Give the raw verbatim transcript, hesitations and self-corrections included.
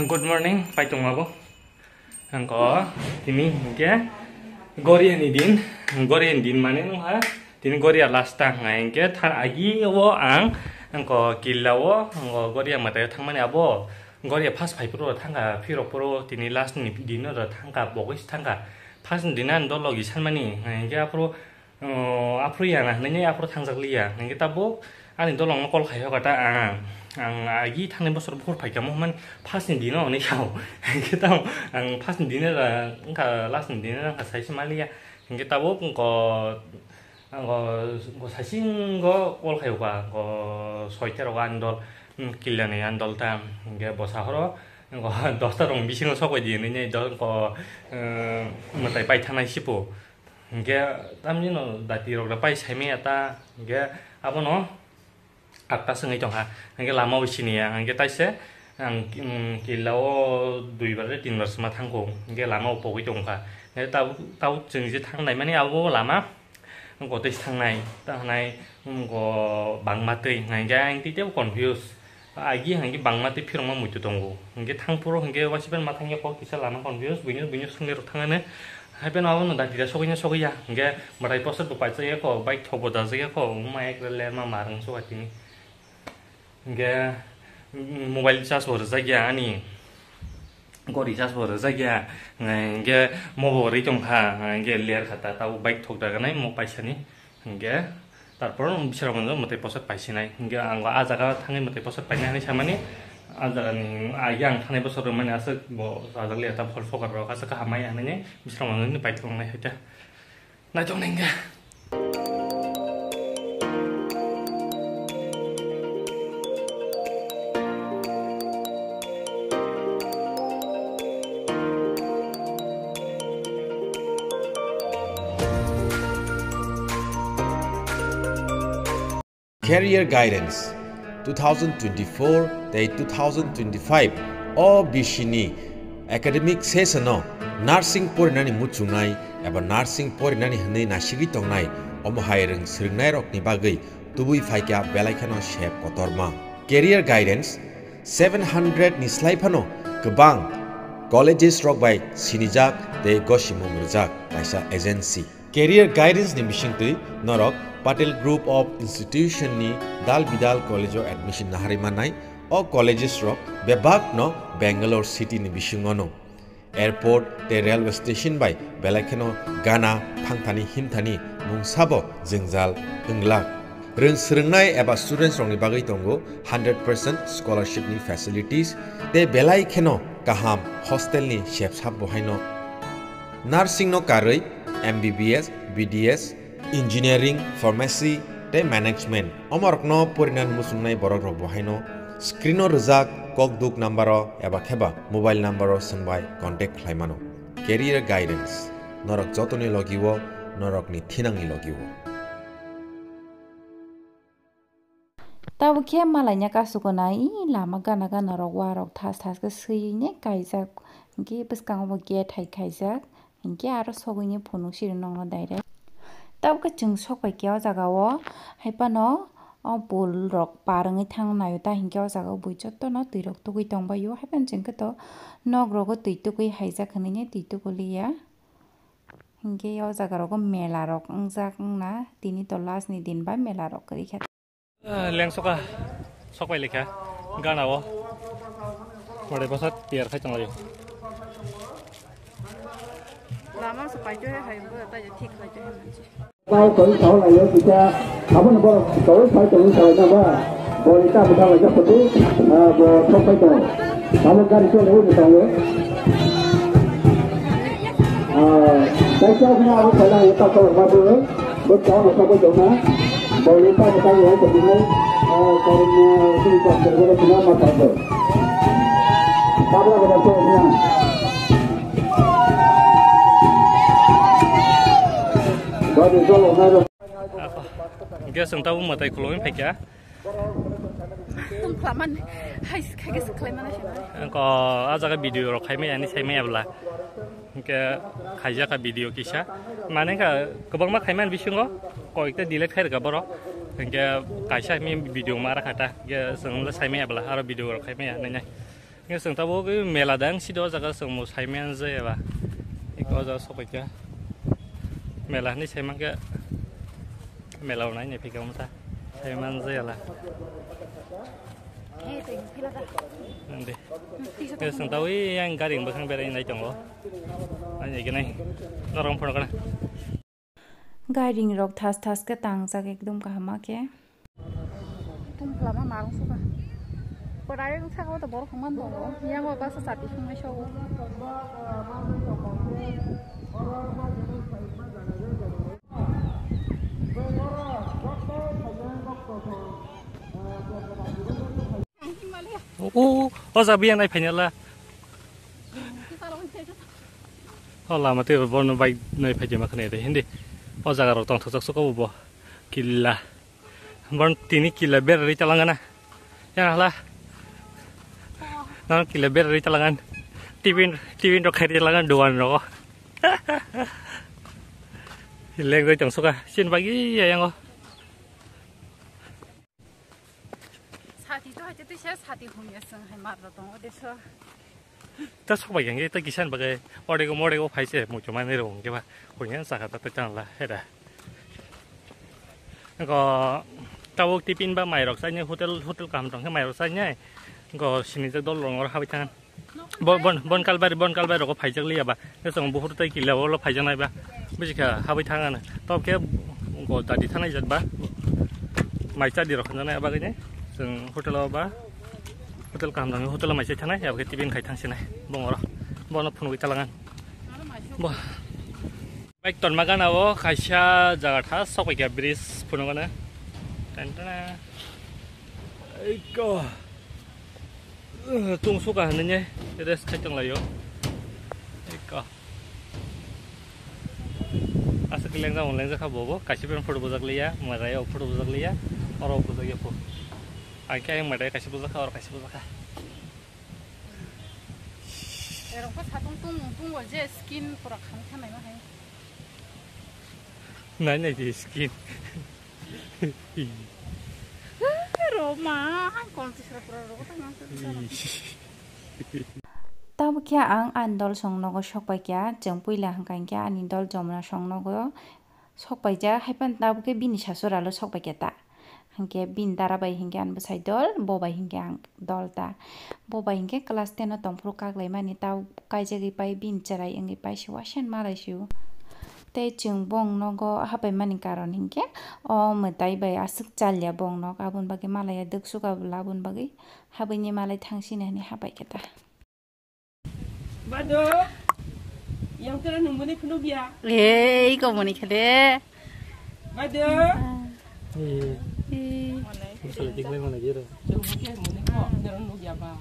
Good morning, paitongma bo. Angko tini hingke Goria ni din, Goria ni din mane nungha tini Goria last ta hwnga hingke tha agi o ang angko killa o angko Goria mwtai thangmani abo Goria first phai phuru thangka phirok phuru tini last ni din no thangka bogwi thangka first ni din ani dol logi sanmani hingke aphuru Oh, aphuru ya na hinwi aphuru thangjak liya. Hingke tabuk ani dolong no call khai hoka ta ang. Ang agi thangni bosor buphur phaikha mo hwnmani first ni dino hwnwi sao. Hingke tamo ang first ni dino ra wngkha last ni dino wngkha saisi maliya. Hingke tabuk wngko ang go saisi go call khai hoka go soita rogo ani dol killa ni ani dol ta. Hingke bosa horo go dosta rong bisingo sokoi di hinwi dol ko mwtai pai thangnai sipo. Hingke tamni no dati rok da pai saimaya ta, hingke abono atta swngwi tongkha, hingke lama bo siniya, hingke taise ang, mm, killa o dui bar tei tin bar sima thangkho, hingke lama bo pogwi tongkha, hingke tabuk, tabuk chwng je thangnaimani abo lama gotoi thangnai, ta hwnai, mm, go bangma twi hwnka hingke ang tei tebo confuse. Agi hwnka hingke bangma tei phirokma muitu tongo. Hingke thangphuru hingke waisa pen ma thangya kok kisa lama confuse, buino, buino swngwi rok thangani. Hai pen abono dati da sogwi na sogwi ya. Hingke mwtai poster bo paijak ya kho, bike thok bo dajak ya kho, wngma ekre le ma mar wng suka tini. Hingke, mm, mobile charge bo rwjak ya ani. Gori charge bo rwjak ya. Hingke mo bo rwi tongkha, hingke ler kha ta, tabuk bike thok daganai mo paisani. Hingke, tarpor bisra manjak mwtai poster paisinai. Hingke ang o ah jaga thangwi mwtai poster painai hinwi samani. Ah jaga ni agi ang thanai bosor rwmani aswk bo rajak liya ta phol phokar rok aswk kaham maya hinwi bisra manjak ni paithok wngnai hai ta. Naithok nai hingke. Career Guidance two thousand twenty-four tei two thousand twenty-five o bisini academic session o nursing porinani muchungnai eba nursing porinani hwnwi nasigwi tongnai omo hai rwng swrwngnairokni bagwi tubui phaikha belai kheno sep kotorma. Career Guidance seven hundred ni slai phano kwbang colleges rok bai sinijak tei gosimung rwjak kaisa agency. Career Guidance ni bisingtwi norok Patel Group of Institution ni dal bidal college o admission naharwi mannai. O colleges rok bebak no Bangalore city ni bisingo no. Airport tei railway station bai belai kheno gana thangthani himthani mungsa bo jwngjal wnglak. Rwng swrwngnai eba students rokni bagwi tongo hundred percent scholarship ni facilities tei belai kheno kaham hostel ni sepsap bo haino. Nursing no karwi M B B S, B D S, engineering, pharmacy tei management omorokno porinani muchungnai borok rok bo haino screen o rwjak kokduk number o eba kheba mobile number o swngbai contact khlai mano. Career Guidance norok jotoni logi o, norokni thinangni logi o. Tabuk khe malaina kasuko nai, lama gana gana rok, wa rok thas thas khe swiwi ne kaijak, hinkhe bwskango bo gate hai khaijak, hinkhe aro sogwi ne phunuk siri nokno direct. Tabuk khe chwng sok pai khe o jaga o, hai phano o pool rok par wngwi thang nai o ta, hinkhe o jaga o bui jotono twi rok tugui tong bai o, hai phano chwng khe to nok rogo twi tugui haijak hinwi ne twi tugu liya. Hinkhe o jaga rogo mela rok wngjak wngna, tini to last ni din ba mela rok kwrwi kha. Ah, lengsoka, sok pai lekha, gana o. Pore bosat tiyar khai tonglaio. Lama se paito he hai bo ta je thik paito he manchi. Tao tong tao lai yo kita, abo no bo tao sai tong tao na ba. Bo ita bo tao ja patu, ah, bo sok pai tong. Abo gari to le ni tong. Ah, sai tao na abo sai la yo ta ko ba bo. Bo tao na ko bo na. Bo ita bo tao yo ko ni. Ah, ko ni ni ko ko ko na ma ta bo. Ba ba ba ko na. Ba ni ko na. Ako, hingke chwng tabuk mwtai khulumui phaikha. Tongkhlaman, hai, khaikhe swkhlaimana se. Ako, ah jaga video rok khaimai ani saimai abla. Hingke khaijak kha video kisa. Mane kha kwbangma khaimani bisingo koikta delete khai rwkha borok. Hingke kaisa mi video ma rakha ta. Hingke chwng le saimai abla, aro video rok khaimai ya nai nai. Chwng tabuk mela dang sidi o jaga chwng bo saiman jaya ba. Iko o jaga sopaikha. Mela hinwi saimankhe mela o nainai phaikha wngkha. Saiman jaya la. Nang de. Chwng tabuk yang gari bwkhang berai nai tongo. Ani gini norok phone kana. Gairing rok thas thas khe tangjak ekdom kaham ma khe. Tum khlama narwk suka. Pwrai wng saka o to borok hwnmani tongo. Yang o basa chati songmai sogo. O, o, o jaga biya nai phainala. O lama tei bono bike nai phai ma khne de hindi. O jaga rok tong thok sok bo killa. Bon tini killa berari talangana. Yang hala. Nang killa berari talangan. Tibin, tibin rok khairi talangan duan rok. Lek doi tong suka. Sin bagi ya yang o. Sati to hai te se sati humya seng hai mar tongo de so. Ta sok bai yang ta kisan bagai. Ode go mode go phai se mucho mane ro ke ba. Ko yang saka ta ta chang la hera. Ko tabuk tipin ba mai rok sai ne hotel, hotel kam tong ke mai rok sai ne. Ko sini jak dol rong or habai thangan. Bon, bon, bon kalbari, bon kalbari rok phaijak liya ba. Ke song buhur tai kila olo phaijaknai ba. Bisi kha habai thangana. Tok ke go dadi thanai jat ba. Mai cha di rok nana ba gini. Song hotel o ba. Hotel kam dang hotel mai cha thanai ya ke tipin khai thang sinai. Bong oro. Bono phunugwi talangan. Bo. Bike tonma gana o kaisa jaga tha sok bai kha bridge phunugana. Tan tana. Eiko. Tung suka hinwi rest khai tong laio. Eko. Aswk lengjak, lengjak kha bobo. Kaisa pen photo bujak liya, mwrai o photo bujak liya, oro bujak ya pho. Ai khe mwrai kaisa bujak kha, oro kaisa bujak kha. Erok kha satung tung tung o je skin pura kham kha naima hai. Nai nai di skin. Roma, kol tisra pura rok ta nang. Tabuk khe ang ani dol song nogo sok pai kha, chwng puila hwnkha hinkhe ani dol Jomna song nogo sok pai jak, haiphano tabuk khe bini sasura lo sok pai kha ta. Hinkhe bini dara bai hinkhe ani bwsai dol, bo bai hinkhe ang dol ta. Bo bai hinkhe class ten o tongphuru kaklaimani ta kaijagwi pai bini chwrai wngwi pai se waisa malai sio. Tei chwng bong nogo hapaimani karon hinkhe o mwtai bai aswk chalya bong nok aboni bagwi malaiya dwk suka bwla aboni bagwi habwini malai thangsini hinwi hapai khe ta. Bado, yang tera nungmani phunukya. Ei, kok mani khade. Bado. Eh. Eh. Usah lagi main mana gitu. Coba pakai mani kok, jangan nunggu ya, Bang.